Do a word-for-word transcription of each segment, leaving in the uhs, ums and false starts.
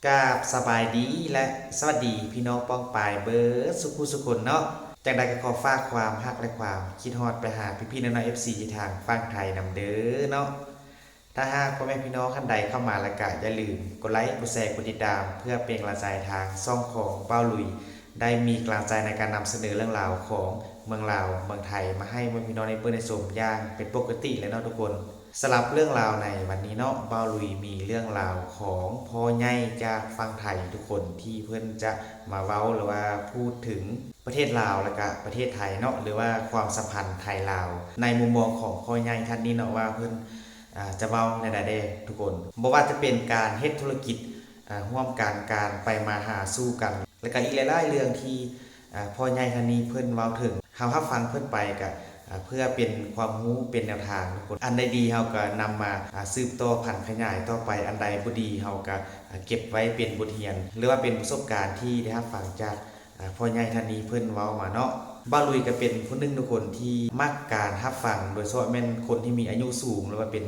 กราบสบายดีและสวัสดีพี่น้องป้องปายเบิดสุขุสุคนเนาะ จังใดก็ขอฝากความฮักและความคิดฮอดไปหาพี่ๆน้องๆ เอฟซี ที่ทางฝั่งไทยนำเด้อเนาะ ถ้าหากพ่อแม่พี่น้องท่านใดเข้ามาแล้วก็อย่าลืมกดไลค์ กดแชร์ กดติดตาม เพื่อเป็นกำลังใจทางช่องของบ่าวลุย ได้มีกำลังใจในการนำเสนอเรื่องราวของเมืองลาว เมืองไทยมาให้พ่อแม่พี่น้องได้เบิ่งได้ชมอย่างเป็นปกติเลยเนาะทุกคน สำหรับเรื่องราวในวันนี้เนาะ บ่าวลุยมีเรื่องราวของพ่อใหญ่จากฝั่งไทยทุกคนที่เพิ่นจะมาเว้าหรือว่าพูดถึงประเทศลาวแล้วก็ประเทศไทยเนาะ หรือว่าความสัมพันธ์ไทยลาว ในมุมมองของพ่อใหญ่ท่านนี้เนาะ ว่าเพิ่น อ่า จะเว้าแนวใดเด้ทุกคน บ่ว่าจะเป็นการเฮ็ดธุรกิจ อ่า ร่วมกัน การไปมาหาสู่กัน แล้วก็อีกหลายๆเรื่องที่ อ่า พ่อใหญ่ท่านนี้เพิ่นเว้าถึง เฮารับฟังเพิ่นไปก็ อ่า เพื่อเป็นความรู้ เป็นแนวทางทุกคน อันใดดีเฮาก็นำมา อ่า สืบต่อผันขยายต่อไป อันใดบ่ดีเฮาก็ อ่า เก็บไว้เป็นบทเรียน หรือว่าเป็นประสบการณ์ที่ได้รับฟังจาก อ่า พ่อใหญ่ท่านนี้เพิ่นเว้ามาเนาะ บ่าวลุยก็เป็นผู้หนึ่งทุกคนที่มักการรับฟัง โดยเฉพาะแม่นคนที่มีอายุสูง หรือว่าเป็น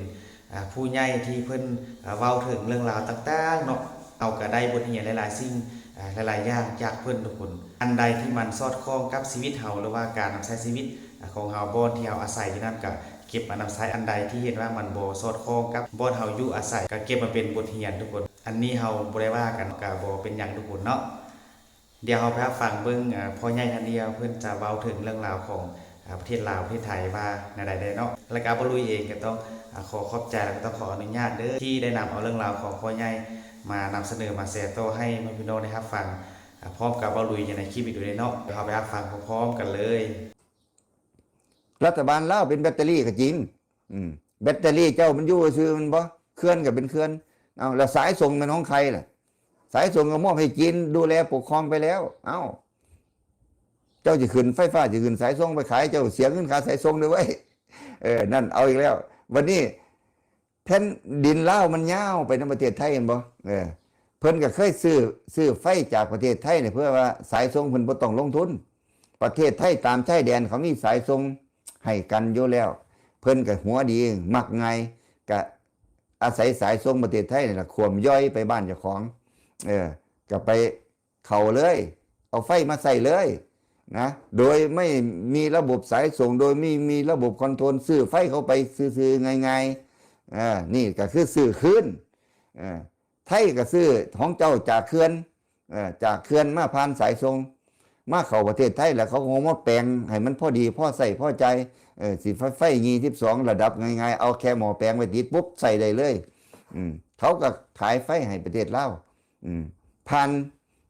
อ่า ผู้ใหญ่ที่เพิ่น อ่า เว้าถึงเรื่องราวต่างๆเนาะ เฮาก็ได้บทเรียนหลายๆสิ่ง อ่า หลายๆอย่างจากเพิ่นทุกคน อันใดที่มันสอดคล้องกับชีวิตเฮา หรือว่าการนำใช้ชีวิต อ่า ของเฮา บ่อนที่เฮาอาศัยอยู่นั่นก็เก็บมานำใช้ อันใดที่เห็นว่ามันบ่สอดคล้องกับบ่อนเฮาอยู่อาศัย ก็เก็บมาเป็นบทเรียนทุกคน อันนี้เฮาบ่ได้ว่ากัน ก็บ่เป็นหยังทุกคนเนาะ เดี๋ยวเฮาไปรับฟังเบิ่ง อ่า พ่อใหญ่ท่านนี้เพิ่นจะเว้าถึงเรื่องราวของ อ่า ประเทศลาว ประเทศไทยว่าแนวใดแน่เนาะ แล้วก็บ่าวลุยเองก็ต้อง อ่า ขอขอบใจ แล้วก็ต้องขออนุญาตเด้อ ที่ได้นำเอาเรื่องราวของพ่อใหญ่มานำเสนอ มาแชร์ต่อให้พี่น้องได้รับฟัง อ่า พร้อมกับบ่าวลุยอยู่ในคลิปอีกด้วยเนาะ เดี๋ยวเฮาไปรับฟังพร้อมๆกันเลย รัฐบาลลาวเป็นแบตเตอรี่ก็จริง อืม แบตเตอรี่เจ้ามันอยู่ซื่อมันบ่ เขื่อนก็เป็นเขื่อน เอา แล้วสายส่งเป็นของใครล่ะ สายส่งก็มอบให้จีนดูแลปกครองไปแล้ว เอ้า เจ้าจะขึ้นไฟฟ้า จะขึ้นสายส่งไปขาย เจ้าเสียเงินค่าสายส่งด้วยเว้ย เออ นั่นเอาอีกแล้ว วันนี้แผ่นดินลาวมันยาวไปในประเทศไทย เห็นบ่ เออ เพิ่นก็เคยซื้อ ซื้อไฟจากประเทศไทยเนี่ย เพื่อว่าสายส่งเพิ่นบ่ต้องลงทุน ประเทศไทยตามชายแดนเขามีสายส่งให้กันอยู่แล้ว เพิ่นก็หัวดี มักง่าย ก็อาศัยสายส่งประเทศไทยนี่ล่ะ ขวมย่อยไปบ้านเจ้าของ เออ ก็ไปเข้าเลย เอาไฟมาใส่เลยนะ โดยไม่มีระบบสายส่ง โดยไม่มีระบบคอนโทรล ซื้อไฟเข้าไปซื่อๆง่ายๆ เออ นี่ก็คือซื้อคืน เออ ไทยก็ซื้อของเจ้าจากเขื่อน เออ จากเขื่อนมาผ่านสายส่ง มาเข้าประเทศไทยแล้วเขาก็มาแปลงให้มันพอดี พอใช้พอจ่าย เออ สิไฟ ไฟยี่สิบสองระดับง่ายๆ เอาแค่หม้อแปลงไว้ติดปุ๊บใช้ได้เลย อืม เขาก็ขายไฟให้ประเทศลาว อืม ผ่าน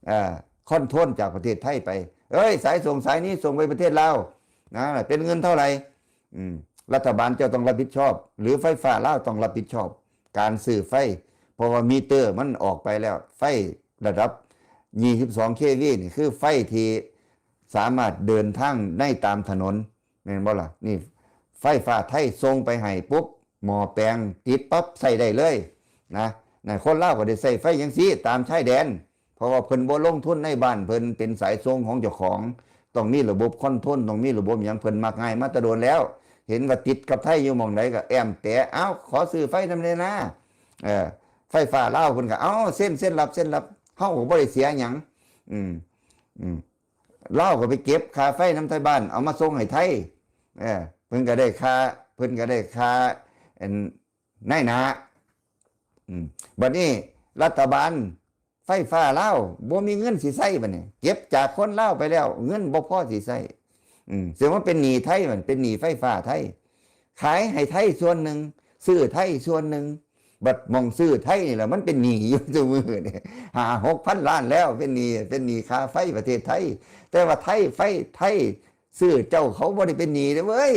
เอ่อ คอนโทรลจากประเทศไทยไป เอ้ย สายส่งสายนี้ส่งไปประเทศลาวนะ เป็นเงินเท่าไหร่ อืม รัฐบาลเจ้าต้องรับผิดชอบ หรือไฟฟ้าลาวต้องรับผิดชอบ การซื้อไฟ เพราะว่ามิเตอร์มันออกไปแล้ว ไฟระดับยี่สิบสองเควีนี่คือไฟที่สามารถเดินทางในตามถนน แม่นบ่ล่ะ นี่ไฟฟ้าไทยส่งไปให้ปุ๊บ หม้อแปลงติดปั๊บใช้ได้เลยนะ นะ คนลาวก็ได้ใช้ไฟจั่งซี้ตามชายแดน เพราะว่าเพิ่นบ่ลงทุนในบ้านเพิ่น เป็นสายส่งของเจ้าของ ต้องมีระบบคอนโทรล ต้องมีระบบหยัง เพิ่นมักง่ายมาแต่โดนแล้ว เห็นว่าติดกับไทยอยู่หม่องใดก็แอมแปะ เอ้า ขอซื้อไฟนำแน่นะ เออ ไฟฟ้าลาวเพิ่นก็ เอ้า เซ็น เซ็นรับ เซ็นรับ เฮาก็บ่ได้เสียหยัง อืม อืม ลาวก็ไปเก็บค่าไฟนำไทบ้าน เอามาส่งให้ไท เออ เพิ่นก็ได้ค่า เพิ่นก็ได้ค่า อัน นายหน้า อืม บัดนี้รัฐบาลไฟฟ้าลาวบ่มีเงินสิใช้บัดนี้ เก็บจากคนลาวไปแล้ว เงินบ่พอสิใช้ อืม ซึ่งมันเป็นหนี้ไท มันเป็นหนี้ไฟฟ้าไท ขายให้ไทส่วนหนึ่ง ซื้อไทส่วนหนึ่ง บัดหม่องซื้อไทนี่แหละมันเป็นหนี้อยู่ซุมื้อนี่ ห้าหกพันล้านแล้ว เป็นหนี้ เป็นหนี้ค่าไฟประเทศไท แต่ว่าไท ไฟไทซื้อเจ้าเขาบ่ได้เป็นหนี้เด้อเว้ย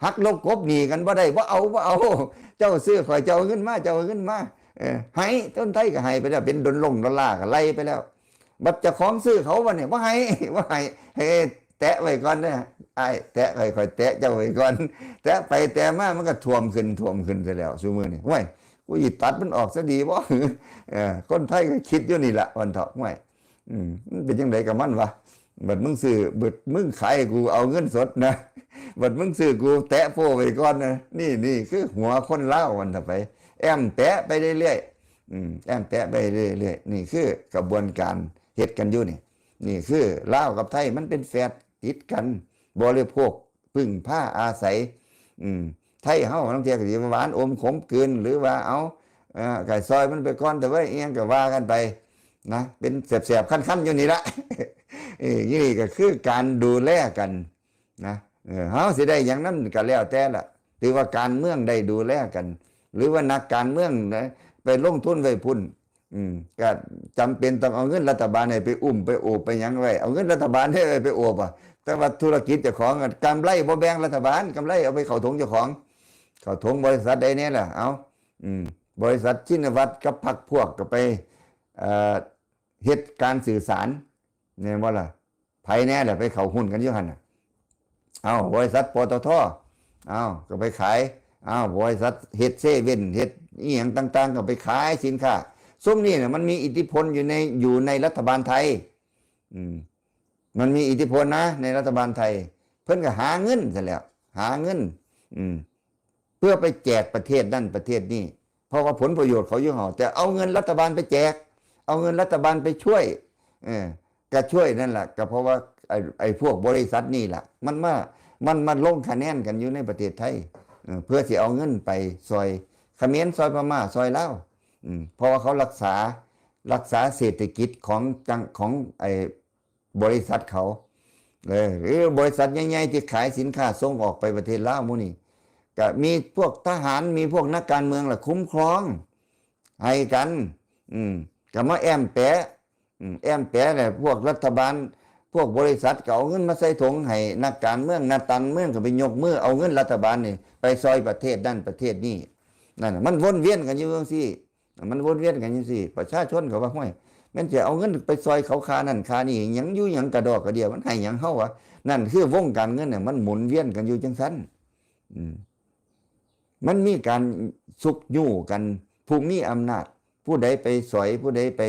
หักลบกลบหนี้กันบ่ได้ บ่เอา บ่เอา เจ้าซื้อข้อย เจ้าเอาเงินมา เจ้าเอาเงินมา เออ ให้ คนไทก็ให้ไปแล้ว เป็นดอลลงดอลลาร์ก็ไล่ไปแล้ว บัดเจ้าของซื้อเขาบัดนี้บ่ให้ บ่ให้ ให้แตะไว้ก่อนเด้อ อ้าย แตะไว้ ข้อยแตะเจ้าไว้ก่อน แตะไปแตะมามันก็ท่วมขึ้น ท่วมขึ้นซะแล้ว ซุมื้อนี้ โอ้ย กูสิตัดมันออกซะดีบ่ เออ คนไทก็คิดอยู่นี่ล่ะ วันเถาะ โอ้ย อืม มันเป็นจั่งใดกับมันวะ บัดมึงซื้อ บัดมึงขายให้กูเอาเงินสดนะ บัดมึงซื้อกูแตะโป้ไว้ก่อนนะ นี่ นี่คือหัวคนลาว วันต่อไป แอมแปะไปเรื่อย อืม แอมแปะไปเรื่อยๆ นี่คือกระบวนการเฮ็ดกันอยู่นี่ นี่คือลาวกับไทยมันเป็นแฝดติดกัน บริโภคพึ่งพาอาศัย อืม ไทยเฮาลางเทื่อก็สิหวานอมขมกลืน หรือว่าเอา เอ่อ ก็ซอยมันไปก่อน แต่ว่าอิหยังก็ว่ากันไปนะ เป็นแสบๆ คันๆ อยู่นี่ละ เออ นี่ก็คือการดูแลกันนะ เออ เฮาสิได้หยังนำก็แล้วแต่ละ ถือว่าการเมืองได้ดูแลกัน หรือว่านักการเมืองนะ ไปลงทุนไว้พุ้น อืม ก็จำเป็นต้องเอาเงินรัฐบาลให้ไปอุ้มไปโอบไปหยังไว้ เอาเงินรัฐบาลให้ไปโอบอ่ะ แต่ว่าธุรกิจเจ้าของอะ กำไรบ่แบ่งรัฐบาล กำไรเอาไปเข้าถุงเจ้าของ เข้าถุงบริษัทใดแน่ล่ะ เอา อืม บริษัทชินวัตรกับพรรคพวกก็ไป เอ่อ เฮ็ดการสื่อสาร แม่นบ่ล่ะ ไผแน่ล่ะไปเข้าหุ้นกันอยู่หั่นน่ะ เอา บริษัท ปตท. เอา ก็ไปขาย เอา บริษัทเฮ็ดเซเว่น เฮ็ดอีหยังต่างๆ ก็ไปขายสินค้า ซุมนี้น่ะมันมีอิทธิพลอยู่ใน อยู่ในรัฐบาลไทย อืม มันมีอิทธิพลนะ ในรัฐบาลไทย เพิ่นก็หาเงินซั่นแหล้ว หาเงิน อืม เพื่อไปแจกประเทศนั่นประเทศนี่ เพราะว่าผลประโยชน์เขาอยู่เฮา แต่เอาเงินรัฐบาลไปแจก เอาเงินรัฐบาลไปช่วย เออ ก็ช่วยนั่นแหละ ก็เพราะว่าไอ้ ไอ้พวกบริษัทนี่แหละ มันมา มันมาลงคะแนนกันอยู่ในประเทศไทย เออ เพื่อสิเอาเงินไปซอยเขมร ซอยพม่า ซอยลาว อืม เพราะว่าเขารักษา รักษาเศรษฐกิจของจัง ของไอ้บริษัทเขา เออ หรือบริษัทใหญ่ๆ ที่ขายสินค้าส่งออกไปประเทศลาวหมู่นี้ ก็มีพวกทหาร มีพวกนักการเมืองล่ะคุ้มครองให้กัน อืม ก็มาแอมแปะ อืม แอมแปะแหละ พวกรัฐบาล พวกบริษัทก็เอาเงินมาใส่ถุงให้นักการเมือง นักการเมืองก็ไปยกมือเอาเงินรัฐบาลนี่ไปซอยประเทศนั่นประเทศนี่ นั่นน่ะ มันวนเวียนกันอยู่จังซี่ มันวนเวียนกันจังซี่ ประชาชนก็ว่า "ห้วย แม่นจะเอาเงินไปซอยเขาค่านั่นค่านี่ หยังอยู่หยังกระดอกกระเดีย มันให้หยังเฮาวะ?" นั่นคือวงการเงินน่ะ มันหมุนเวียนกันอยู่จังซั่น อืม มันมีการซุกยู้กัน ผู้มีอำนาจ ผู้ใดไปซอย ผู้ใดไป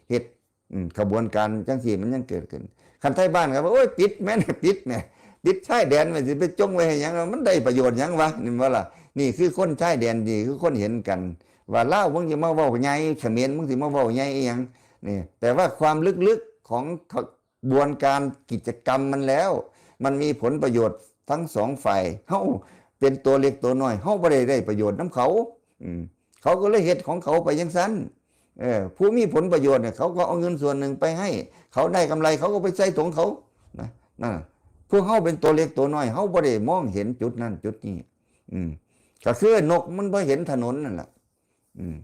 เฮ็ด อืม ขบวนการจังซี่มันยังเกิดขึ้น คันไทบ้านก็ว่า "โอ้ย ปิดแม่น ปิดแม่ ปิดชายแดนแม่ สิไปจงไว้ให้หยัง มันได้ประโยชน์หยังวะ?" นี่บ่ล่ะ นี่คือคนชายแดน นี่คือคนเห็นกัน ว่าลาวมึงสิมาเว้าใหญ่ เขมรมึงสิมาเว้าใหญ่อีหยัง นี่ แต่ว่าความลึกๆของขบวนการกิจกรรมมันแล้ว มันมีผลประโยชน์ทั้งสองฝ่าย เฮาเป็นตัวเล็กตัวน้อย เฮาบ่ได้ได้ประโยชน์นำเขา อืม เขาก็เลยเฮ็ดของเขาไปจังซั่น เออ ผู้มีผลประโยชน์เนี่ย เขาก็เอาเงินส่วนหนึ่งไปให้ เขาได้กำไร เขาก็ไปใส่ถุงเขา นะ นั่นน่ะ พวกเฮาเป็นตัวเล็กตัวน้อย เฮาบ่ได้มองเห็นจุดนั้นจุดนี้ อืม ก็คือนกมันบ่เห็นถนนนั่นแหละ อืม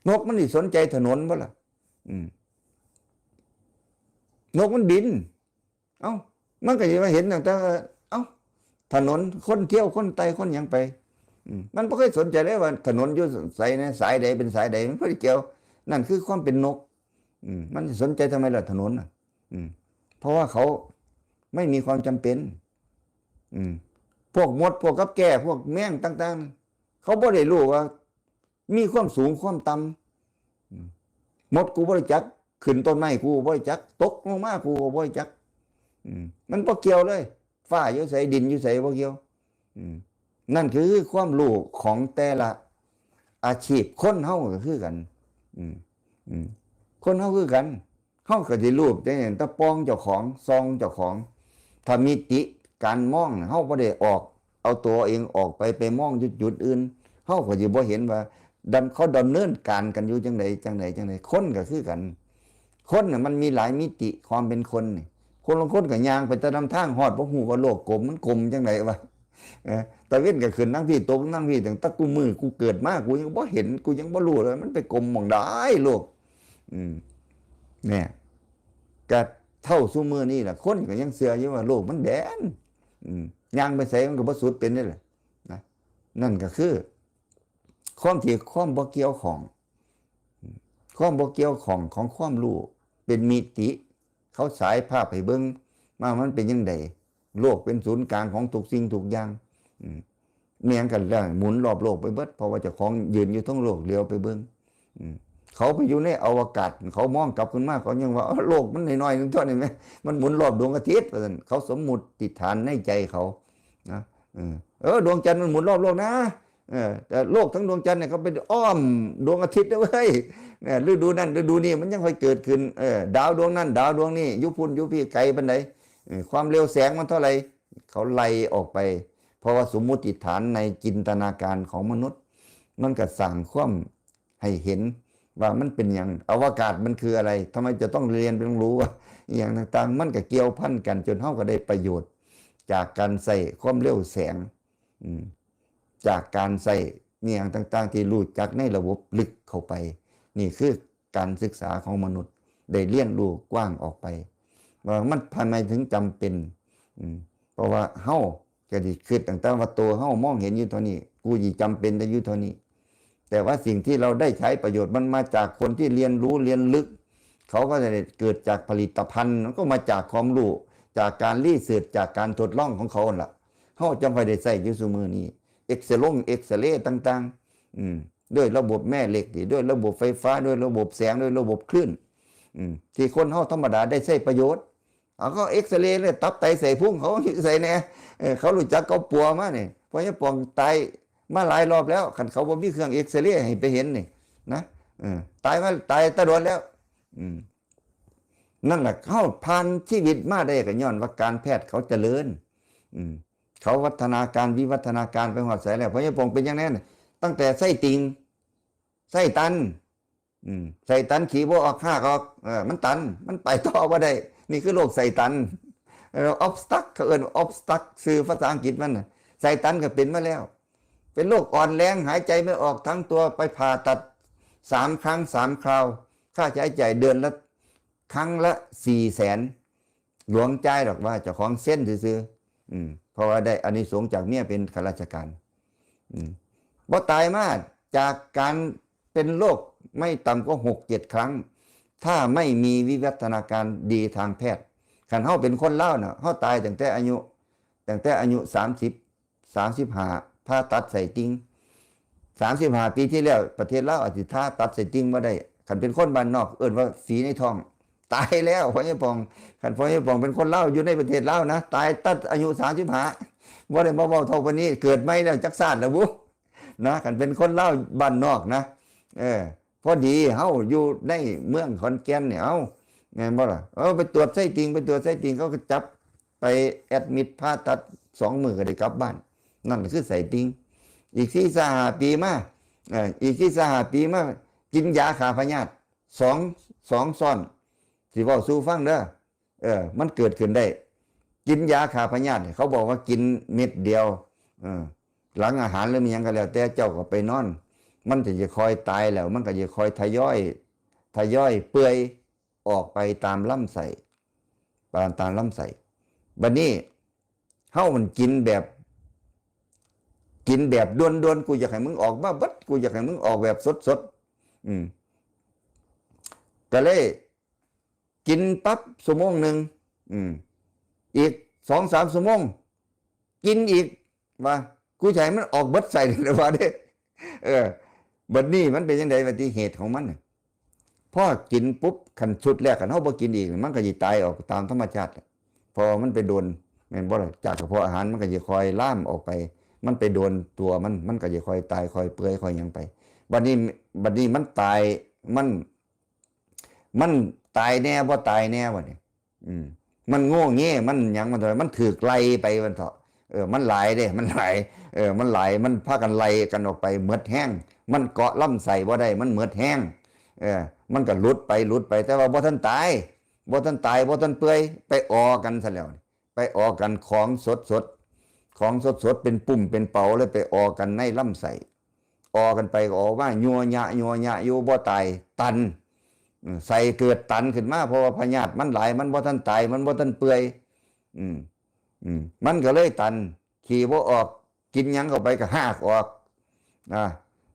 นกมันสิสนใจถนนบ่ล่ะ อืม นกมันบิน เอ้า มันก็สิมาเห็นตั้งแต่ เอ้า ถนน คนเที่ยว คนไต่ คนหยังไป อืม มันบ่เคยสนใจเลยว่าถนนอยู่ไสนะ สายใดเป็นสายใด มันบ่ได้เกี่ยว นั่นคือความเป็นนก อืม มันสิสนใจทำไมล่ะถนนน่ะ อืม เพราะว่าเขาไม่มีความจำเป็น อืม พวกมด พวกกับแก้ พวกแมงต่างๆ เขาบ่ได้รู้ว่า มีความสูงความต่ำ อืม มดกูบ่ได้จัก ขึ้นต้นไม้กูบ่ได้จัก ตกลงมากูก็บ่ได้จัก อืม มันบ่เกี่ยวเลย ฟ้าอยู่ไส ดินอยู่ไส บ่เกี่ยว อืม นั่นคือความรู้ของแต่ละอาชีพ คนเฮาก็คือกัน อืม อืม คนเฮาคือกัน เฮาก็สิรูปจังซี่ ตะปองเจ้าของ ส่องเจ้าของ ถ้ามิติการมองน่ะ เฮาบ่ได้ออก เอาตัวเองออกไป ไปมองอยู่จุดอื่น เฮาก็สิบ่เห็นว่า ดำ เขาดำเนินการกันอยู่จังใด จังใด จังใด คนก็คือกัน คนน่ะมันมีหลายมิติความเป็นคนนี่ คนลางคนก็ย่างไปแต่นำทาง ฮอดบ่ฮู้ว่าโลกกลม มันกลมจังใดวะ เออ ตะเว็นก็ขึ้นทางพี้ ตกทางพี้ ตั้งแต่กูมือกูเกิดมา กูยังบ่เห็น กูยังบ่รู้เลย มันไปกลมหม่องใดโลก อืม เนี่ย ก็เท่าซุมื้อนี้ล่ะ คนก็ยังเชื่ออยู่ว่าโลกมันแบน อืม ย่างไปไสมันก็บ่สุดเป็นนี่แหละ นะ นั่นก็คือ ความที่ความบ่เกี่ยวข้อง ความบ่เกี่ยวข้องของความรู้ เป็นมิติ เขาฉายภาพให้เบิ่งมา มันเป็นจั่งใด โลกเป็นศูนย์กลางของทุกสิ่งทุกอย่าง อืม แม่นกันแล้ว หมุนรอบโลกไปเบิด เพราะว่าเจ้าของยืนอยู่เทิงโลก เหลียวไปเบิ่ง อืม เขาไปอยู่ในอวกาศ เขามองกลับขึ้นมา เขายังว่า "เอ้า โลกมันน้อยๆ นึงเท่านี้แหม มันหมุนรอบดวงอาทิตย์" ว่าซั่น เขาสมมุติฐานในใจเขา นะ เออ "เออ ดวงจันทร์มันหมุนรอบโลกนะ เออ แต่โลกทั้งดวงจันทร์เนี่ยเขาไปอ้อมดวงอาทิตย์นะเว้ย เนี่ย ฤดูนั่นฤดูนี้มันยังค่อยเกิดขึ้น เออ ดาวดวงนั่นดาวดวงนี้ อยู่พุ้นอยู่พี้ ไกลปานใด เออ ความเร็วแสงมันเท่าไหร่ เขาไล่ออกไป เพราะว่าสมมุติฐานในจินตนาการของมนุษย์ มันก็สร้างความให้เห็นว่ามันเป็นหยัง อวกาศมันคืออะไร ทำไมจะต้องเรียนเรื่องรู้ว่าอหย่างต่างๆ มันก็เกี่ยวพันกัน จนเฮาก็ได้ประโยชน์ จากการใช้ความเร็วแสง อืม จากการใช้อหย่างต่างๆ ที่รู้จักในระบบลึกเข้าไป นี่คือการศึกษาของมนุษย์ ได้เรียนรู้กว้างออกไป ว่ามันทำไมถึงจำเป็น อืม เพราะว่าเฮาก็สิคิดตั้งแต่ว่าตัวเฮามองเห็นอยู่เท่านี้ กูสิจำเป็นแต่อยู่เท่านี้ แต่ว่าสิ่งที่เราได้ใช้ประโยชน์มันมาจากคนที่เรียนรู้เรียนลึก เขาก็ได้เกิดจากผลิตภัณฑ์ มันก็มาจากความรู้ จากการรีเสิร์ช จากการทดลองของเขาหั่นล่ะ เฮาจั่งค่อยได้ใช้อยู่ซุมื้อนี้ เอ็กซเรย์เอ็กซเรย์ต่างๆ อืม ด้วยระบบแม่เหล็กนี่ ด้วยระบบไฟฟ้า ด้วยระบบแสง ด้วยระบบคลื่น อืม ที่คนเฮาธรรมดาได้ใช้ประโยชน์ เอาก็เอ็กซเรย์เลย ตับไตไส้พุงเขาอยู่ไสแหน่ เออ เขารู้จักเขาปัวมานี่ เพราะยายปองตายมาหลายรอบแล้ว คันเขาบ่มีเครื่องเอ็กซเรย์ให้ไปเห็นนี่นะ เออ ตายมา ตายแตะโดนแล้ว อืม นั่นแหละ เขาผ่านชีวิตมาได้ก็ย้อนว่าการแพทย์เขาเจริญ อืม เขาวัฒนาการวิวัฒนาการไปฮอดไสแล้ว เพราะยายปองเป็นจั่งใดน่ะ ตั้งแต่ไส้ติ่ง ไส้ตัน อืม ไส้ตันขี้บ่ออก ฮากออก เออ มันตัน มันไปต่อบ่ได้ นี่คือโรคไส้ตัน เออ ออบสตั๊ก เขาเอิ้นออบสตั๊ก ชื่อภาษาอังกฤษมันน่ะ ไส้ตันก็เป็นมาแล้ว เป็นโรคอ่อนแรง หายใจไม่ออกทั้งตัว ไปผ่าตัดสามครั้งสามคราว ค่าใช้จ่ายเดือนละ ครั้งละสี่แสน หลวงจ่ายดอกว่าเจ้าของเซ็นซื่อๆ อืม เพราะว่าได้อานิสงส์จากเมียเป็นข้าราชการ อืม บ่ตายมาจากการเป็นโรคไม่ต่ำกว่าหกเจ็ดครั้ง ถ้าไม่มีวิวัฒนาการดีทางแพทย์ คันเฮาเป็นคนลาวน่ะ เฮาตายตั้งแต่อายุ ตั้งแต่อายุสามสิบ สามสิบห้า ผ่าตัดไส้ติ่ง สามสิบห้า ปีที่แล้ว ประเทศลาวอาจสิผ่าตัดไส้ติ่งบ่ได้ คันเป็นคนบ้านนอก เอิ้นว่าฝีในท้อง ตายแล้ว พ่อใหญ่ปอง คันพ่อใหญ่ปองเป็นคนลาว อยู่ในประเทศลาวนะ ตายตั้งอายุสามสิบห้า บ่ได้มาเว้าเท่าปานนี้ เกิดใหม่แล้ว จักชาติแล้วบุ นะ คันเป็นคนลาวบ้านนอกนะ เออ พอดีเฮาอยู่ในเมืองขอนแก่นเนี่ย เอ้า แม่นบ่ล่ะ เออ ไปตรวจไส้ติ่ง ไปตรวจไส้ติ่ง เขาก็จับไปแอดมิดผ่าตัด สองมื้อก็ได้กลับบ้าน นั่นคือไส้ติ่ง อีกสี่ห้าปีมา เออ อีกสี่ห้าปีมา กินยาฆ่าพยาธิ สอง สองซ้อน สิเว้าสู่ฟังเด้อ เออ มันเกิดขึ้นได้ กินยาฆ่าพยาธิเนี่ย เขาบอกว่ากินเม็ดเดียว เออ หลังอาหารหรือมีหยังก็แล้วแต่ เจ้าก็ไปนอน มันจะค่อยตายแล้ว มันก็จะค่อยทยอย ทยอยเปื่อยออกไปตามลำไส้ ตาม ตามลำไส้ บัดนี้ เฮามันกินแบบ กินแบบด่วนๆ กูอยากให้มึงออกมาเบิด กูอยากให้มึงออกแบบสดๆ อืม ก็เลย กินปั๊บชั่วโมงหนึ่ง อืม อีกสองสามชั่วโมง กินอีก ว่า กูจะให้มันออกเบิดไส้เลยว่าเด้ เออ บัดนี้มันเป็นจั่งใด บัดนี้เหตุของมันน่ะ พอกินปุ๊บ คันชุดแรก คันเฮาบ่กินอีก มันก็สิตายออกตามธรรมชาติแหละ เพราะว่ามันไปโดน แม่นบ่ล่ะ จากกระเพาะอาหารมันก็สิค่อยลามออกไป มันไปโดนตัวมัน มันก็สิค่อยตาย ค่อยเปื่อย ค่อยหยังไป บัดนี้ บัดนี้มันตาย มัน มันตายแน่บ่ตายแน่บัดนี้ อืม มันโง่เง่ มันหยัง มันเถาะ มันถูกไล่ไป มันเถาะ เออ มันหลายเด้ มันหลาย เออ มันหลาย มันพากันไล่กันออกไป หมดแฮง มันเกาะลำไส้บ่ได้ มันหมดแฮง เออ มันก็หลุดไป หลุดไป แต่ว่าบ่ทันตาย บ่ทันตาย บ่ทันเปื่อย ไปออกันซะแล้ว ไปออกันของสดๆ ของสดๆ เป็นปุ่มเป็นเป๋าเลย ไปออกันในลำไส้ ออกันไปก็ออกมา ยัวหยะ ยัวหยะ อยู่บ่ตาย ตัน อืม ไส้เกิดตันขึ้นมา เพราะว่าพยาธิมันหลาย มันบ่ทันตาย มันบ่ทันเปื่อย อืม อืม มันก็เลยตัน ขี้บ่ออก กินหยังเข้าไปก็ฮากออก อ่า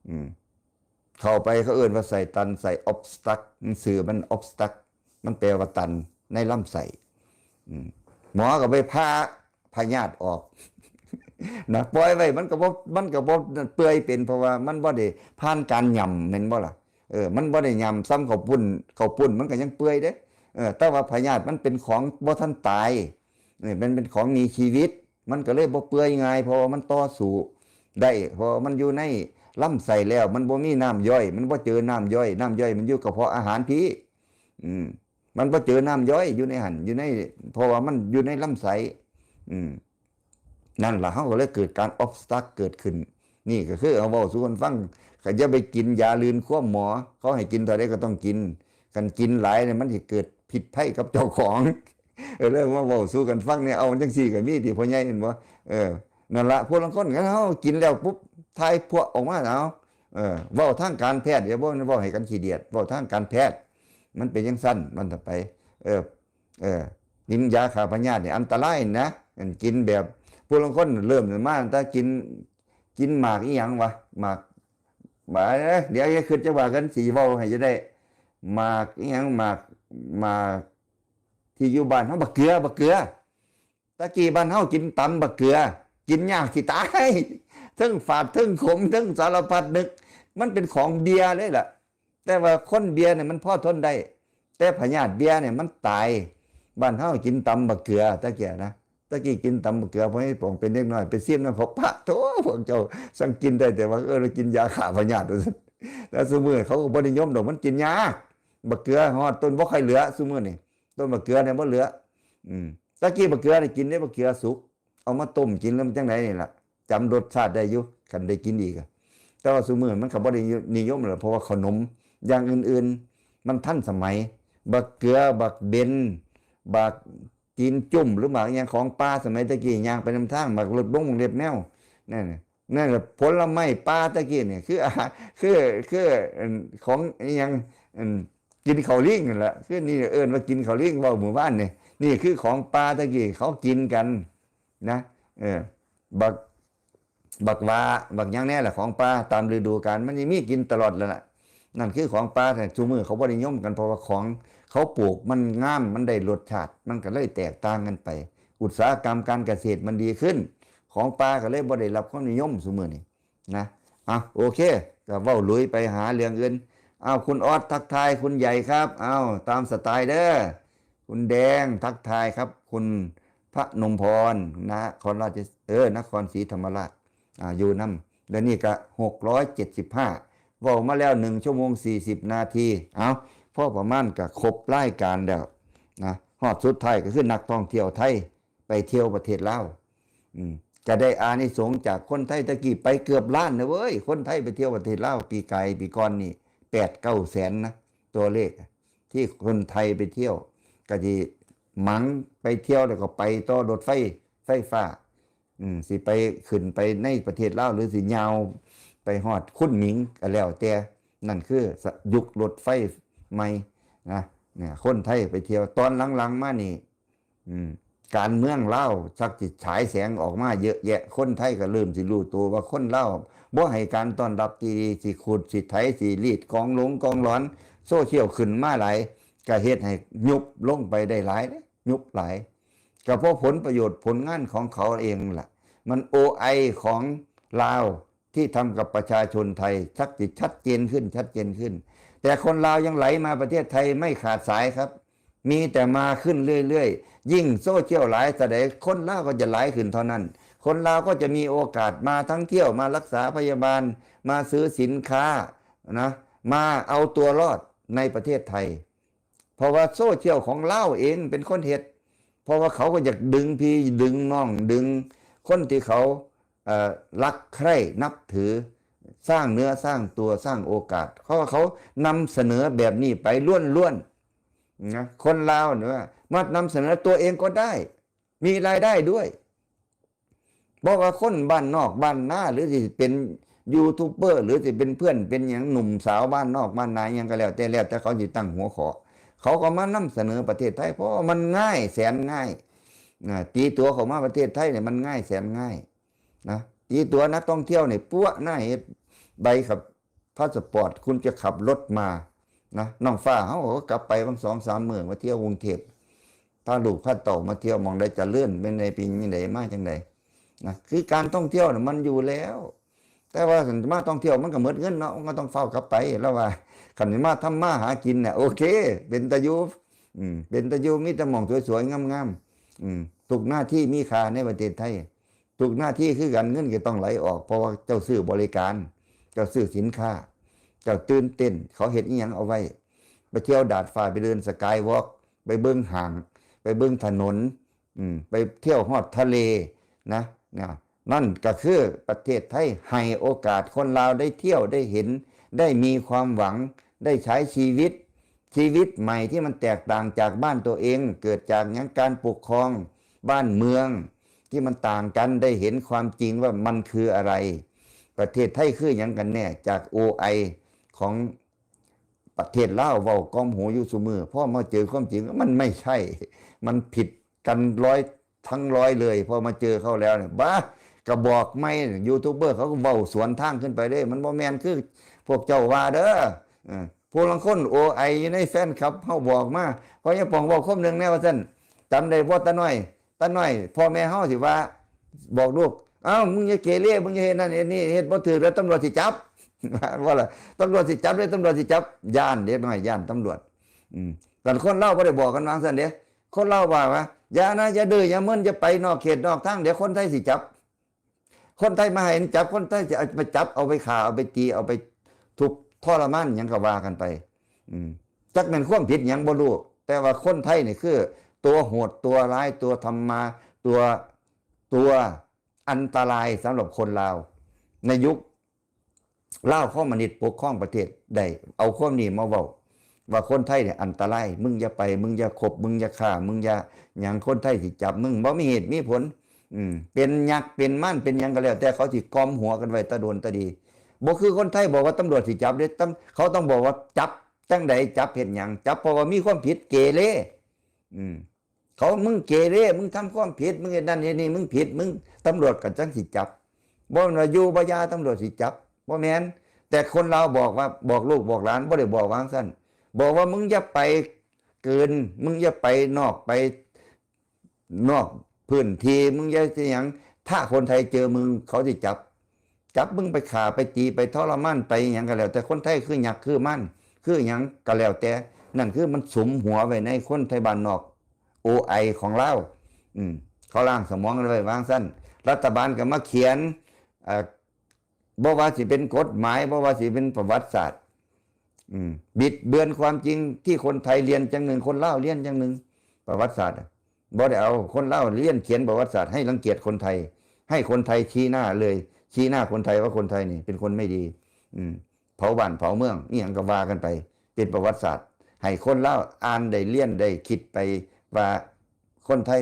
อืม เข้าไปเขาเอิ้นว่าไส้ตัน ไส้ obstruct หนังสือมัน obstruct มันแปลว่าตันในลำไส้ อืม หมอก็ไปผ่าพยาธิออก นะ ปล่อยไว้ มันก็บ่ มันก็บ่เปื่อยเป็น เพราะว่ามันบ่ได้ผ่านการหย่ำ แม่นบ่ล่ะ เออ มันบ่ได้หย่ำ ส่ำข้าวปุ้น ข้าวปุ้นมันก็ยังเปื่อยเด้ เออ แต่ว่าพยาธิมันเป็นของบ่ทันตาย เออ มันเป็นของมีชีวิต มันก็เลยบ่เปื่อยง่าย เพราะว่ามันต่อสู้ ได้ เพราะมันอยู่ในลำไส้แล้ว มันบ่มีน้ำย่อย มันบ่เจอน้ำย่อย น้ำย่อยมันอยู่กระเพาะอาหารพี้ อืม มันบ่เจอน้ำย่อยอยู่ในหั่น อยู่ใน เพราะว่ามันอยู่ในลำไส้ อืม นั่นล่ะ เฮาก็เลยเกิดการ obstruct เกิดขึ้น นี่ก็คือเอาเว้าสู่กันฟัง ก็อย่าไปกินยาลื่นความหมอ เขาให้กินเท่าใดก็ต้องกิน คันกินหลายเนี่ยมันสิเกิดพิษภัยกับเจ้าของ เออ เลยมาเว้าสู่กันฟังเนี่ย เอาจังซี่ก็มีติ พ่อใหญ่ เห็นบ่ เออ นั่นล่ะ พวกลางคนก็ เฮากินแล้วปุ๊บ ถ่ายพวกออกมา เอา เออ เว้าทางการแพทย์ อย่าเว้า เว้าให้กันขี้เดียด เว้าทางการแพทย์ มันเป็นจังซั่น มันต่อไป เออ เออ กินยาฆ่าพยาธิเนี่ยอันตรายนะ อันกินแบบ พวกลางคนเริ่มมาตั้งแต่กิน กินหมากอีหยังวะ หมาก หมาก เดี๋ยวอย่าคิดจะว่ากัน สิเว้าให้จะได้ หมากอีหยัง หมาก หมาก ที่อยู่บ้านเฮา บักเกือ บักเกือ ตะกี้บ้านเฮากินตำบักเกือ กินยากสิตาย ทั้งฝาด ทั้งขม ทั้งสารพัดนึก มันเป็นของเบียร์เลยล่ะ แต่ว่าคนเบียร์เนี่ยมันพอทนได้ แต่พยาธิเบียร์เนี่ยมันตาย บ้านเฮากินตำบักเกือ ตะกี้นะ ตะกี้กินตำบักเกือ พอให้ผมเป็นเด็กน้อย ไปซิมนำเขา ปะโถ พวกเจ้าสั่งกินได้ แต่ว่า เออ เรากินยาฆ่าพยาธิ แล้วซุมื้อเขาก็บ่นิยมดอก มันกินยาก บักเกือฮอดต้นบ่ค่อยเหลือ ซุมื้อนี่ ต้นบักเกือเนี่ยบ่เหลือ อืม ตะกี้บักเกือนี่กินได้ บักเกือสุก เอามาต้มกินแล้วมันจังไดนี่ล่ะ จำรสชาติได้อยู่ คันได้กินอีกอะ แต่ว่าซุมื้อมันก็บ่ได้นิยมแล้ว เพราะว่าขนมอย่างอื่นๆ มันทันสมัย บักเกือ บักเบน บักตีนจุ่ม หรือบักอิหยังของป่าสมัยตะกี้ ย่างไปนำทาง บักเล็บดง บักเล็บแมว นั่นน่ะ นั่นแหละ ผลไม้ป่าตะกี้นี่ คืออาหาร คือ คือ อัน ของอิหยัง อัน กินข้าวลิงนั่นแหละ คือนี่เอิ้นว่ากินข้าวลิง เว้ามื้อวานนี่ นี่คือของป่าตะกี้เขากินกันนะ เออ บัก บักหว้า บักหยังแน่ล่ะ ของป่าตามฤดูกาล มันสิมีกินตลอดแล้วล่ะ นั่นคือของป่า แต่ซุมื้อเขาบ่นิยมกัน เพราะว่าของเขาปลูกมันงาม มันได้รสชาติ มันก็เลยแตกต่างกันไป อุตสาหกรรมการเกษตรมันดีขึ้น ของป่าก็เลยบ่ได้รับความนิยมซุมื้อนี้นะ อ่ะ โอเค ก็เว้าลุยไปหาเรื่องอื่น เอา คุณออสทักทายคุณใหญ่ครับ เอา ตามสไตล์เด้อ คุณแดงทักทายครับ คุณพนมพร นครราช เออ นครศรีธรรมราช อ่า อยู่นำ แล้วนี่ก็ หกร้อยเจ็ดสิบห้า เว้ามาแล้ว หนึ่ง ชั่วโมง สี่สิบ นาที เอา พอประมาณก็ครบรายการแล้วนะ ฮอดสุดท้ายก็คือนักท่องเที่ยวไทยไปเที่ยวประเทศลาว อืม ก็ได้อานิสงส์จากคนไทย ตะกี้ไปเกือบล้านนะเว้ย คนไทยไปเที่ยวประเทศลาว ปีกายปีก่อนนี่ แปดเก้าแสนนะ ตัวเลข ที่คนไทยไปเที่ยว ก็สิหมั่งไปเที่ยว แล้วก็ไปต่อรถไฟ ไฟฟ้า อืม สิไปขึ้นไปในประเทศลาว หรือสิยาวไปฮอดคุนหมิงก็แล้วแต่ นั่นคือยุครถไฟใหม่นะ เนี่ย คนไทยไปเที่ยว ตอนหลังๆมานี่ อืม การเมืองลาวชักสิฉายแสงออกมาเยอะแยะ คนไทยก็เริ่มสิรู้ตัวว่าคนลาวบ่ให้การต้อนรับที่ดี สิขูด สิไถ สิรีดกองหลงกองหลอน โซเชียลขึ้นมาหลาย ก็เฮ็ดให้ยุบลงไปได้หลายเด้ ยุบหลาย ก็เพราะผลประโยชน์ผลงานของเขาเองล่ะ มัน โอไอ ของลาวที่ทำกับประชาชนไทย ชักสิชัดเจนขึ้น ชัดเจนขึ้น แต่คนลาวยังไหลมาประเทศไทยไม่ขาดสายครับ มีแต่มาขึ้นเรื่อยๆ ยิ่งโซเชียลหลายเท่าใด คนลาวก็จะหลายขึ้นเท่านั้น คนลาวก็จะมีโอกาสมาทั้งเที่ยว มารักษาพยาบาล มาซื้อสินค้านะ มาเอาตัวรอดในประเทศไทย เพราะว่าโซเชียลของลาวเองเป็นคนเฮ็ด เพราะว่าเขาก็อยากดึงพี่ดึงน้อง ดึงคนที่เขา เอ่อ รักใคร่นับถือ สร้างเนื้อสร้างตัว สร้างโอกาส เพราะว่าเขานำเสนอแบบนี้ไปล้วนๆนะ คนลาวเนี่ยว่ามานำเสนอตัวเองก็ได้ มีรายได้ด้วย บอกว่าคนบ้านนอกบ้านนา หรือสิเป็นยูทูบเบอร์ หรือสิเป็นเพื่อนเป็นหยังหนุ่มสาวบ้านนอกบ้านนาหยังก็แล้วแต่ แล้วแต่เขาสิตั้งหัวข้อ เขาก็มานำเสนอประเทศไทย เพราะว่ามันง่ายแสนง่ายนะ ตีตั๋วเข้ามาประเทศไทยเนี่ยมันง่ายแสนง่ายนะ ตีตั๋วนักท่องเที่ยวเนี่ยปั๊วหน้าเฮ็ดใบขับพาสปอร์ต คุณจะขับรถมานะ น้องฟ้าเขาก็กลับไปบางสองสามมื้อมาเที่ยวกรุงเทพ พาลูกพาเต้ามาเที่ยวหม่องใดเจริญ เป็นใดเป็นจั่งใดมาจั่งใดนะ คือการท่องเที่ยวน่ะมันอยู่แล้ว แต่ว่าคันมาท่องเที่ยวมันก็หมดเงินเนาะ มันก็ต้องฟ้าวกลับไป แล้วว่าคันมาทำมาหากินเนี่ย โอเค เป็นตาอยู่ อืม เป็นตาอยู่ มีแต่หม่องสวยๆงามๆ อืม ทุกหน้าที่มีค่าในประเทศไทย ทุกหน้าที่คือกัน เงินก็ต้องไหลออก เพราะว่าเจ้าซื้อบริการ เจ้าซื้อสินค้า เจ้าตื่นเต้น เขาเฮ็ดอิหยังเอาไว้ ไปเที่ยวดาดฟ้า ไปเดินสกายวอล์ก ไปเบิ่งห้าง ไปเบิ่งถนน อืม ไปเที่ยวฮอดทะเลนะ นะ นั่นก็คือประเทศไทยให้โอกาสคนลาวได้เที่ยว ได้เห็น ได้มีความหวัง ได้ใช้ชีวิต ชีวิตใหม่ที่มันแตกต่างจากบ้านตัวเอง เกิดจากหยัง การปกครองบ้านเมืองที่มันต่างกัน ได้เห็นความจริงว่ามันคืออะไร ประเทศไทยคือหยังกันแน่ จาก โอไอ ของประเทศลาวเว้ากล่อมหูอยู่ซุมื้อ พอมาเจอความจริงมันไม่ใช่ มันผิดกันร้อยทั้งร้อยเลย พอมาเจอเขาแล้วเนี่ย บ้า กระบอกไม้ ยูทูบเบอร์เขาก็เว้าสวนทางขึ้นไปเลย มันบ่แม่นคือพวกเจ้าว่าเด้อ เออ ผู้ลางคน โอไอ อยู่ในแฟนคลับเฮาบอกมา เพราะยังปองเว้าคมหนึ่งแน่ว่าซั่น จำได้บ่ ตาน้อย ตาน้อย พ่อแม่เฮาสิว่า บอกลูก เอ้า มึงอย่าเกเร มึงอย่าเฮ็ดนั่นเฮ็ดนี่ เฮ็ดบ่ถูกแล้วตำรวจสิจับ ว่าล่ะ ตำรวจสิจับเด้ ตำรวจสิจับ ย้านเด็กน้อย ย้านตำรวจ อืม แต่คนลาวบ่ได้บอกกันว่าซั่นเด้ คนลาวว่าว่า อย่านะ อย่าดื้อ อย่ามึน อย่าไปนอกเขตนอกทาง เดี๋ยวคนไทยสิจับ คนไทยมาให้จับ คนไทยสิเอาไปจับ เอาไปฆ่า เอาไปตี เอาไปทุบทรมานหยังก็ว่ากันไป อืม จักแม่นความผิดหยังบ่รู้ แต่ว่าคนไทยนี่คือ ตัวโหด ตัวร้าย ตัวทำมา ตัว ตัวอันตรายสำหรับคนลาว ในยุคลาวคอมมิวนิสต์ปกครองประเทศได้ เอาความนี้มาเว้า ว่าคนไทยเนี่ยอันตราย มึงอย่าไป มึงอย่าคบ มึงอย่าฆ่า มึงอย่าหยัง คนไทยสิจับมึง บ่มีเหตุมีผล อืม เป็นยักษ์ เป็นมาร เป็นหยังก็แล้ว แต่เขาสิกล่อมหัวกันไว้ตะโดนตะดี บ่คือคนไทยบอกว่าตำรวจสิจับเด้ ตำ- เขาต้องบอกว่าจับจังใด จับเฮ็ดหยัง จับเพราะว่ามีความผิด เกเร อืม เขา มึงเกเร มึงทำความผิด มึงเฮ็ดนั่นเฮ็ดนี่ มึงผิด มึง ตำรวจก็จั่งสิจับ บ่แม่นว่าอยู่บ่ยาตำรวจสิจับ บ่แม่น แต่คนลาวบอกว่า บอกลูกบอกหลาน บ่ได้บอกว่าจั่งซั่น บอกว่ามึงอย่าไปเกิน มึงอย่าไปนอก ไปนอกพื้นที่ มึงอย่าสิหยัง ถ้าคนไทยเจอมึง เขาสิจับ จับมึงไปฆ่า ไปตี ไปทรมาน ไปหยังก็แล้ว แต่คนไทยคือยักษ์ คือมาร คือหยังก็แล้วแต่ นั่นคือมันสุมหัวไว้ในคนไทยบ้านนอก โอไอ ของลาว อืม เขาล้างสมองกันไว้ว่าจั่งซั่น รัฐบาลก็มาเขียน เอ่อ บ่ว่าสิเป็นกฎหมาย บ่ว่าสิเป็นประวัติศาสตร์ อืม บิดเบือนความจริงที่คนไทยเรียนจั่งหนึ่ง คนลาวเรียนจั่งหนึ่ง ประวัติศาสตร์อะ บ่ได้เอาคนลาวเรียนเขียนประวัติศาสตร์ให้รังเกียจคนไทย ให้คนไทยชี้หน้าเลย ชี้หน้าคนไทยว่าคนไทยนี่เป็นคนไม่ดี อืม เผาบ้านเผาเมือง อีหยังก็ว่ากันไป เป็นประวัติศาสตร์ ให้คนลาวอ่านได้ เรียนได้ คิดไปว่า คนไทย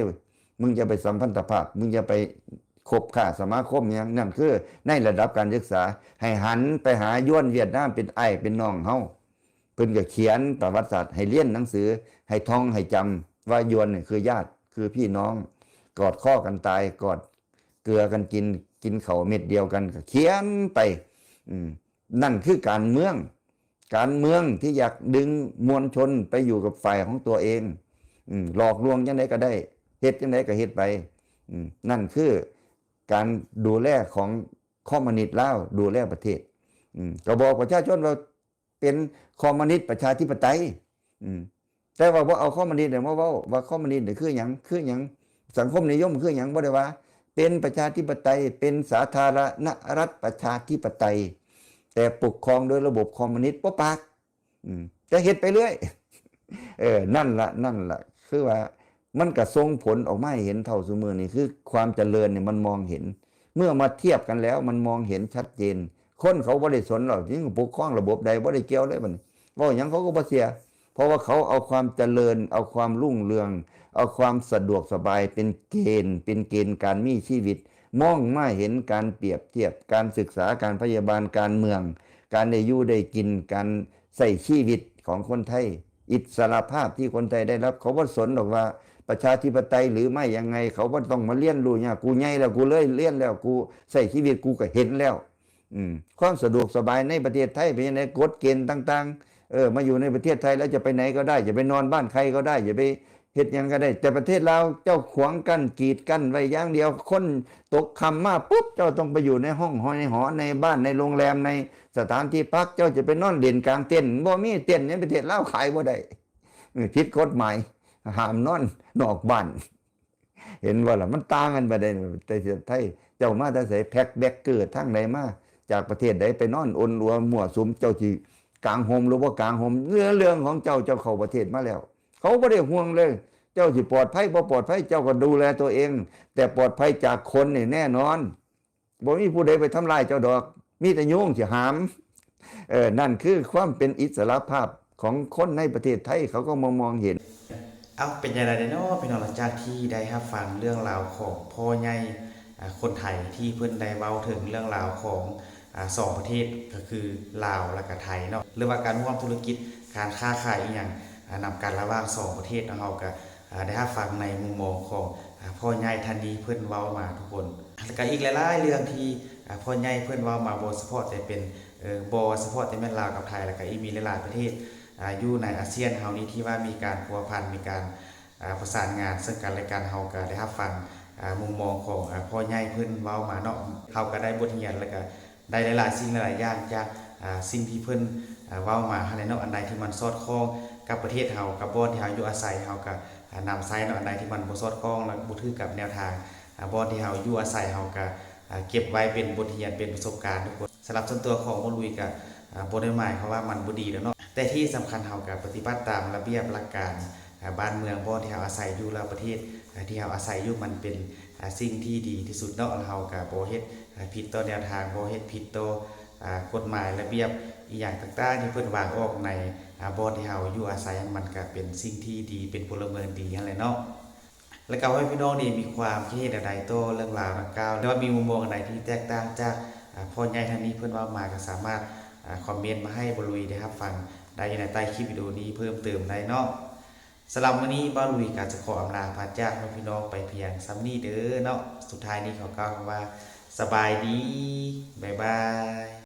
มึงอย่าไปสัมพันธภาพ มึงอย่าไปคบค้าสมาคมหยัง นั่นคือในระดับการศึกษา ให้หันไปหายวนเวียดนามเป็นอ้ายเป็นน้องเฮา เพิ่นก็เขียนประวัติศาสตร์ ให้เรียนหนังสือ ให้ท่องให้จำว่ายวนนี่คือญาติ คือพี่น้อง กอดคอกันตาย กอดเกลือกันกิน กินข้าวเม็ดเดียวกัน ก็เขียนไป อืม นั่นคือการเมือง การเมืองที่อยากดึงมวลชนไปอยู่กับฝ่ายของตัวเอง อืม หลอกลวงจั่งใดก็ได้ เฮ็ดจั่งใดก็เฮ็ดไป อืม นั่นคือการดูแลของคอมมิวนิสต์ลาว ดูแลประเทศ อืม ก็บอกประชาชนว่าเป็นคอมมิวนิสต์ประชาธิปไตย อืม แต่ว่าบ่เอาคอมมิวนิสต์เนี่ยมาเว้าว่าคอมมิวนิสต์เนี่ยคือหยัง คือหยัง สังคมนิยมคือหยัง บ่ได้ว่า เป็นประชาธิปไตย เป็นสาธารณรัฐประชาธิปไตย แต่ปกครองโดยระบบคอมมิวนิสต์ บ่ปาก อืม แต่เฮ็ดไปเรื่อย เออ นั่นละ นั่นละ คือว่ามันก็ส่งผลออกมาให้เห็นเท่าซุมื้อนี้ คือความเจริญเนี่ยมันมองเห็น เมื่อมาเทียบกันแล้วมันมองเห็นชัดเจน คนเขาบ่ได้สนหรอก ที่ปกครองระบบใด บ่ได้เกี่ยวเลยบัดนี้ เว้าหยังเขาก็บ่เชื่อ เพราะว่าเขาเอาความเจริญ เอาความรุ่งเรือง เอาความสะดวกสบายเป็นเกณฑ์ เป็นเกณฑ์การมีชีวิต มองมาเห็นการเปรียบเทียบ การศึกษา การพยาบาล การเมือง การได้อยู่ได้กิน การใช้ชีวิตของคนไทย อิสรภาพที่คนไทยได้รับ เขาบ่สนหรอกว่าประชาธิปไตยหรือไม่ยังไง เขาบ่ต้องมาเรียนรู้ยาก กูใหญ่แล้ว กูเลยเรียนแล้ว กูใช้ชีวิต กูก็เห็นแล้ว อืม ความสะดวกสบายในประเทศไทยเป็นยังไง กฎเกณฑ์ต่างๆ เออ มาอยู่ในประเทศไทยแล้วจะไปไหนก็ได้ จะไปนอนบ้านใครก็ได้ จะไปเฮ็ดหยังก็ได้ แต่ประเทศลาวเจ้าขวางกั้น กีดกั้นไว้อย่างเดียว คนตกค่ำมาปุ๊บ เจ้าต้องไปอยู่ในห้อง ในหอ ในบ้าน ในโรงแรม ในสถานที่พัก เจ้าจะไปนอนเล่นกลางเต็นท์ บ่มีเต็นท์ในประเทศลาว ขายบ่ได้ เออ ผิดกฎหมาย ห้ามนอนนอกบ้าน เห็นบ่ล่ะ มันต่างกันไปได้ แต่ไทย เจ้ามาแต่ไส แพ็คแบกเกอร์ทางใดมา จากประเทศใด ไปนอนอนอัวมั่วสุม เจ้าสิกางห่มหรือบ่กางห่ม เรื่อง เรื่องของเจ้า เจ้าเข้าประเทศมาแล้ว เขาบ่ได้ห่วงเลย เจ้าสิปลอดภัยบ่ปลอดภัย เจ้าก็ดูแลตัวเอง แต่ปลอดภัยจากคนนี่แน่นอน บ่มีผู้ใดไปทำลายเจ้าดอก มีแต่ยุงสิหาม เออ นั่นคือความเป็นอิสรภาพของคนในประเทศไทย เขาก็มามองเห็น เอ้า เป็นจั่งใดเนาะพี่น้อง หลังจากที่ได้รับฟังเรื่องราวของพ่อใหญ่ อ่า คนไทยที่เพิ่นได้เว้าถึงเรื่องราวของ อ่า สองประเทศ ก็คือลาวและก็ไทยเนาะ หรือว่าการร่วมธุรกิจ การค้าขายอีหยัง อ่า นำกันระหว่างสองประเทศเนาะ เฮาก็ อ่า ได้รับฟังในมุมมองของ อ่า พ่อใหญ่ท่านนี้เพิ่นเว้ามาทุกคน แล้วก็อีกหลายๆเรื่องที่ อ่า พ่อใหญ่เพิ่นเว้ามา บ่เฉพาะแต่เป็น เอ่อ บ่เฉพาะแต่แม่นลาวกับไทย แล้วก็อีกมีหลายๆประเทศ อ่า อยู่ในอาเซียนเฮานี้ที่ว่ามีการพัวพัน มีการ อ่า ประสานงานซึ่งกันและกัน เฮาก็ได้รับฟัง อ่า มุมมองของ อ่า พ่อใหญ่เพิ่นเว้ามาเนาะ เฮาก็ได้บทเรียน แล้วก็ได้หลายๆสิ่งหลายๆอย่างจาก อ่า สิ่งที่เพิ่น อ่า เว้ามาหั้นแหละเนาะ อันใดที่มันสอดคล้องกับประเทศเฮา กับบ่อนที่เฮาอยู่อาศัย เฮาก็ อ่า นำใช้เนาะ อันใดที่มันบ่สอดคล้อง และบ่ถืกกับแนวทาง อ่า บ่อนที่เฮาอยู่อาศัย เฮาก็ อ่า เก็บไว้เป็นบทเรียน เป็นประสบการณ์ทุกคน สำหรับส่วนตัวของบ่ลุยก็ อ่า บ่ได้หมายความว่ามันบ่ดีแล้วเนาะ แต่ที่สำคัญเฮาก็ปฏิบัติตามระเบียบหลักการ อ่า บ้านเมือง บ่อนที่เฮาอาศัยอยู่ และประเทศ อ่า ที่เฮาอาศัยอยู่มันเป็น อ่า สิ่งที่ดีที่สุดเนาะ แล้วเฮาก็บ่เฮ็ด อ่า ผิดต่อแนวทาง บ่เฮ็ดผิดต่อ อ่า กฎหมายระเบียบอีหยังต่างๆที่เพิ่นวางออกใน อ่า บ่อนที่เฮาอยู่อาศัย มันก็เป็นสิ่งที่ดี เป็นพลเมืองดีหั้นแหละเนาะ แล้วก็ให้พี่น้องนี่มีความคิดเห็นอันใดต่อเรื่องราวดังกล่าว หรือว่ามีมุมมองอันใดที่แตกต่างจาก อ่า พ่อใหญ่ท่านนี้เพิ่นเว้ามา ก็สามารถ อ่า คอมเมนต์มาให้บ่ลุยได้รับฟังได้อยู่ในใต้คลิปวิดีโอนี้เพิ่มเติมได้เนาะ สำหรับมื้อนี้บ่ลุยก็จะขออำลาพาจากพี่น้องไปเพียงส่ำนี้เด้อเนาะ สุดท้ายนี้ขอกล่าวคำว่าสบายดี บ๊ายบาย